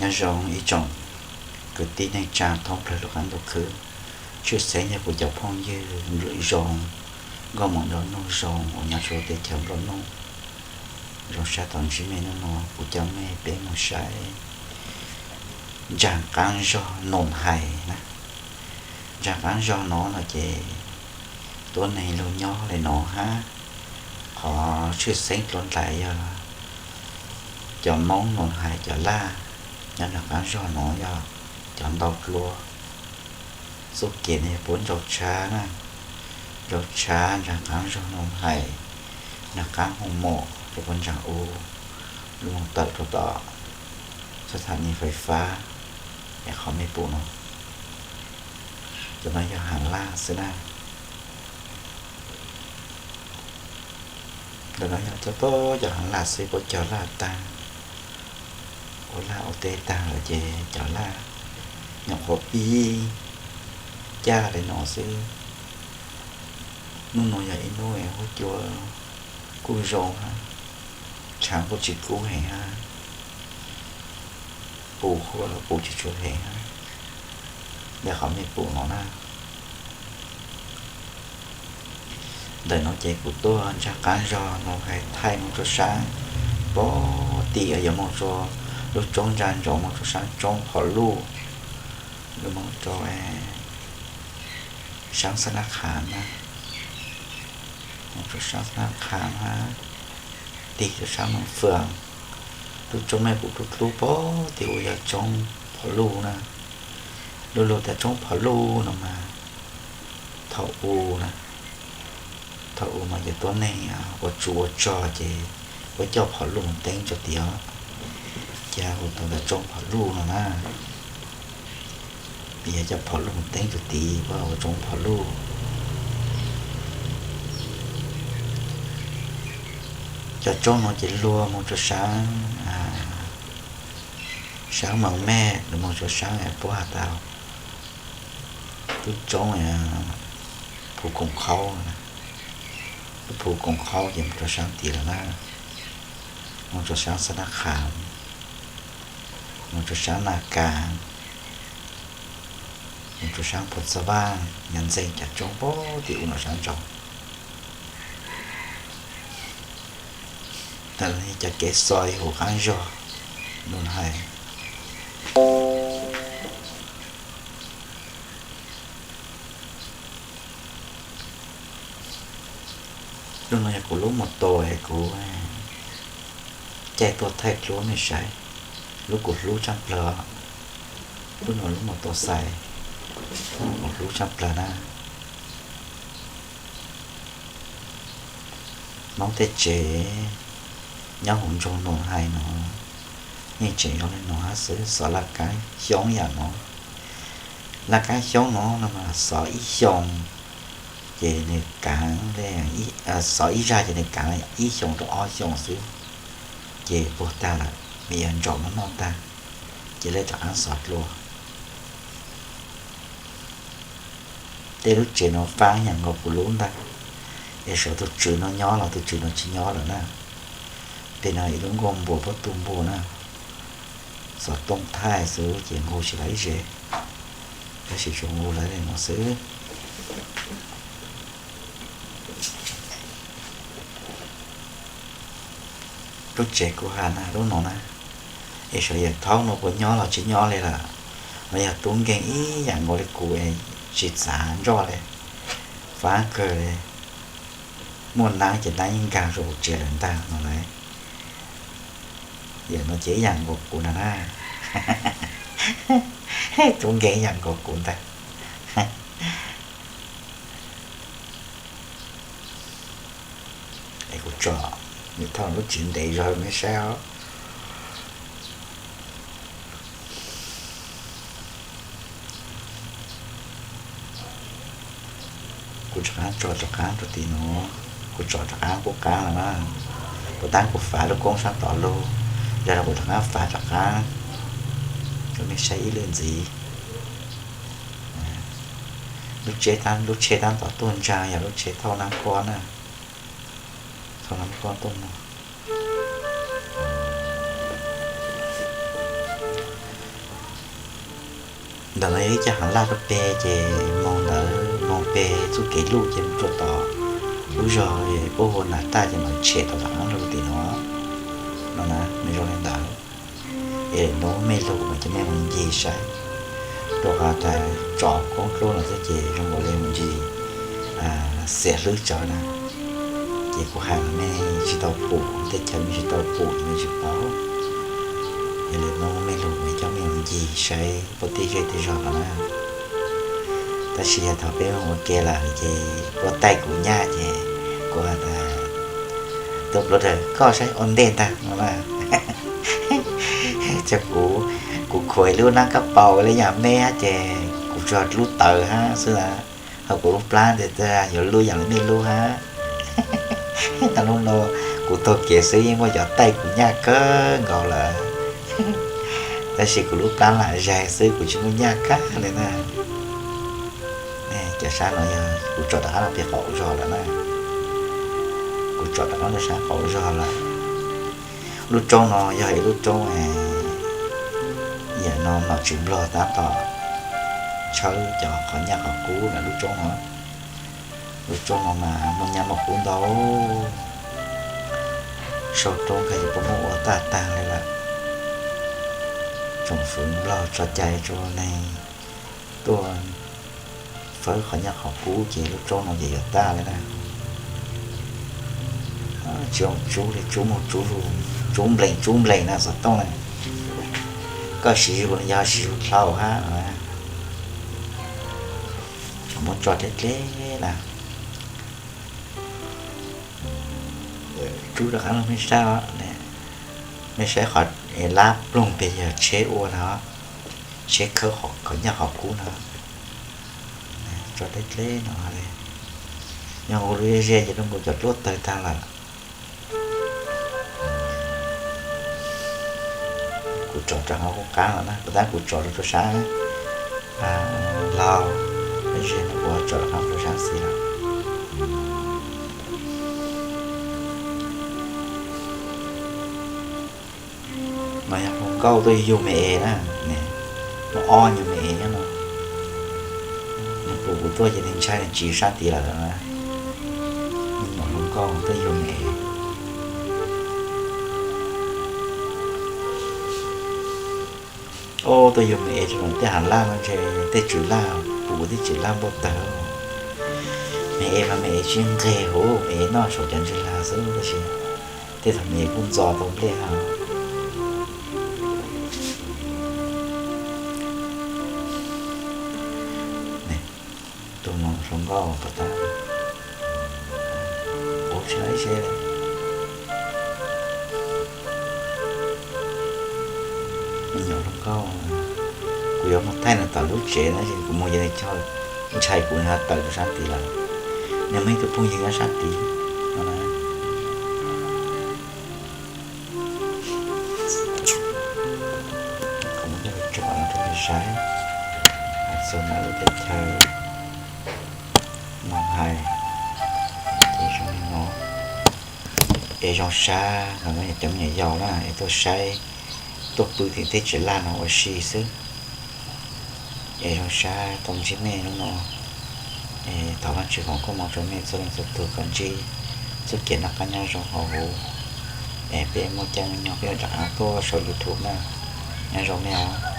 Nyob zoo ib tsoom kwv tij neej tsa thoob plaws lub qab ntuj khwb, tshwj xeeb yog kuv cov phooj ywg nplawm zoo, nkauj muam nplua nuj zoo uas nyob rau teb chaws nplua nuj. Zoo sab tom ntsib mej hnub no kuv coj mej peb mus saib ntsa qaab zog Noom Hais na. Ntsa qaab zog no no ces tuab neeg lug nyob le no hab, qhov tshwj xeeb dlua ntais yog cov Moob Noom Hais cov laj nyob ntsa qaab zog no yog cov ntau dlua. Txuj kev no yog puab nrau tshab na, nrau tshab ntsa qaab zog Noom Hais, ntsa qaab Hoos Mom rau puag ntsa u, lug moog tawm rau tom txhua tha nis fais fab es qhov mej pum no. Cov no yog haav laj xwb na. Ntawm no yog cov, cov haav laj xwb, puab cog laj taag, ua laj ua teb taag lawm ces cov laj nyuam qhuav pib caj le no xwb. Nub no yog ib nub huab cua kuj zoo hab, tshaav kuj tsis kub heev hab, pus huab los pus tsis tshua heev hab, le qhov mej pum no na. Ntawm no ces kuv tuaj ntsa qaab zog Noom Hais thaij moog rua saab pog tim, yog moog rua lub roob ntsa ntsoov moog rua saab roob Phom Luj, lug moog rua saab Xab Nab Qhav na, moog rua saab Xab Nab Qhav hab, tig rua saab Moos Fwm. Lub roob mej pum dlub dlub pog tim u yog roob Phom Luj na. Lub lug tas roob Phom Luj no mas thaum u na, thaum u mas cov tuab neeg ua tsov ua rog ces puab coj Phom Luj moog teeb rua tim os, ces hu tau tas roob Phom Luj no na. Yog coj Phom Luj moog teeb rua tid puab hu ua roob Phom Luj. Cov roob no ces luag moog rua saab, saab Moos Mej, lug moog rua saab puab has tas lub roob Phu Koom Qhaub, lub Phu Koom Qhaub ces moog rua saab tid lawm na, moog rua saab Xab Nab Qhav, moog rua saab Naj Kas, moog rua saab Phoo Xa Vaaj, nyob ntxeeg cov roob pog tim u no saab nraud. Cov kev xoi huv qaab zog Noom Hais. Lub no yog kuv lub mus tos es kuv caij tuaj thaij dlua mej saib, lub kuv hlub tshaj plawg. Lub no lub mus tos xais, kuv hlub tshaj plawg na. Moob tej tsev nyob huv nroog Noom Hais no yeej tseem zoo le no hab xwb, xov laj kaab xyoob yam no. Laj kaab xyoob no no mas xov ib xyoos ces nws kaav, xov ib zag ces nws kaav ib xyoos rau ob xyoos xwb ces puag tag lawm, vim yog ntsaum noj noj tag ces lawv rov qaab xov dlua. Tej lub tsev no faab yam nkaus kuv lub ntag, es saib tug tswv no nyob los tug tswv no tsis nyob lawm na. Peg no ib lub nkuaj npua puab tu npua na, xov tooj thaij xwb ces nqug tsis lawv ib zes, tab sis tsuas nqug lawv le no xwb. Lub tsev kuv has na lub no na, es saib yawm thaub no puas nyob los tsis nyob li lawm, los yog tub nkeeg ib yam nkaus li kuv es tsis txav nroj li, faab kawg li. Muaj naab ces naab yeej nkaag rua kuv tsev lawm ntag no lauj. Yawm no ces ib yam nkaus kuv ntag na, tub nkeeg ib yam nkaus kuv ntag. Es kuv tso, nws thauj lub tsev ntev zog rau mej saib os. Kuv rov qaab tso rov qaab rau tim no, kuv tso rov qaab qub qaab lawm na. Puas tab kuv fav lub koob saab tod lug, yog los kuv rov qaab fav rov qaab rau mej saib ib lwm ntxiv. Lub tsheb, lub tsheb tab tom tuaj ntsaa yog lub tsheb thauj naab kob na, thauj naab kob tuaj mus. Ntawm no yog ib co hav laj rau peg ces moog ntawd moog peg txuj kev luj ces moog rua tom lub zog puab hu ua Nam Taj ces mam tshem tom tom qab lug tim no, no na, nws zoo li ntawd. Es lub mej lug mas cov mej mus ncig saib, rua qhov tas tsom koob dluab no xwb ces zoo nkaus li mus ncig xiam hlwb tsawv na. Ces kuv has los mej tsis tau pum, teb chaws mej tsis tau pum mej tsis paub. Yog li no mej lug mas coj mej mus ncig saib puab tej zej tej zog los na. Tab sis yog thaum peb mus ua ke lawm ces puab taij kuv nyaj ces kuv has tas, tus npluav dawm koj saib ua ntej ntag no na. Ces kuv, kuv khuam lub nab kab paus li yam mej hab ces kuv tsuas lub tawv hab xwb na, ho kuv lub plab tes yuav lub yam li mej lub hab. Thaum lub no kuv taug kev xwb yeej muaj cov taij kuv nyaj kawg nkaus lawm, tab sis kuv lub plab lam zaig xwb kuv tsis muaj nyaj kag li na. Cov sab no yog kuv tsom rov qab rau peg qaum zog lawm na, kuv tsom rov qab rau sab qaum zog lawm. Lub roob no yog ib lub roob, yam no nom tswv Nplog tab tom tshawb cov qhov nyaj qhov kub ntawm lub roob no. Lub roob no mas muaj nyaj muaj kub ntau, sau roob kag ces puab muab ua tag tag li lawm. Tsoom fwv Nplog tso cai rua neeg tuaj fawb qhov nyaj qhov kub ces lub roob no ces yuav tag li na. Tsis zoo tsub li, tsub muaj tsub, tsub nplees tsub nplees na xov tooj na. Koj siv zug los yog siv zug dlhau hab. Muab tso dleb dleb na. Tsub rov qab los mej saib, mej saib qhov lab ploog peg yog tsheb ua na, tsheb khawb qhov nyaj qhov kub na. Tso dleb dleb no li, yog nkaus li ze ces zoo nkaus cov duab tawg tag lawm. Kuv tsom rau hauv qab no na, puas tab kuv tsom rau sab laug, tab sis no kuv tsom rau hauv rau sab xis lawm. No yog hluas nkauj tuaj yug me es na, muaj ob nyuag me es nyob no. Nws pum kuv tuaj ces nws ntshai nws tsis sab tid lawm na. Me nyuam hluas nkauj tuaj yug me es. Ob, tuaj yug me es rau tej hav laj no ntshe tej tswv laj, pum tej tswv laj npau tawg. Me es mas me es tsis nqeg huv, me es noj saum cov ntsis lag xwb tab sis tej thaum me es kuj ntxo tau nplej hab. Tus no hluas nkauj puas tab, quav tsis laib seb. Me nyuam hluas nkauj, kuv yuav mus thaij nws tom lub tsev no es kuv mus ces nws ntshai kuv, nws ho tawm rau sab tid lawm. Nws muaj ib tug phooj ywg nyob sab tid no na. Kuv muab coj los tsom no rau nej saib. Hais txog ntawm lub teb chaws no hais, ces zoo li no. Es zoo sab, cov me nyuam yaus na es tuaj saib, tuaj pw tim tej tsev laj no ua si xwb. Es zoo sab tau ntsib mej hnub no. Es thov Vajtswv foom koob hmoov rau mej txhua leej txhua tug kom ntsib txuj kev noj qab nyob zoo hauv huv. Es peb muaj caij muaj nyoog peb yuav rov qab tuaj saum YouTube na. Nyob zoo mej os.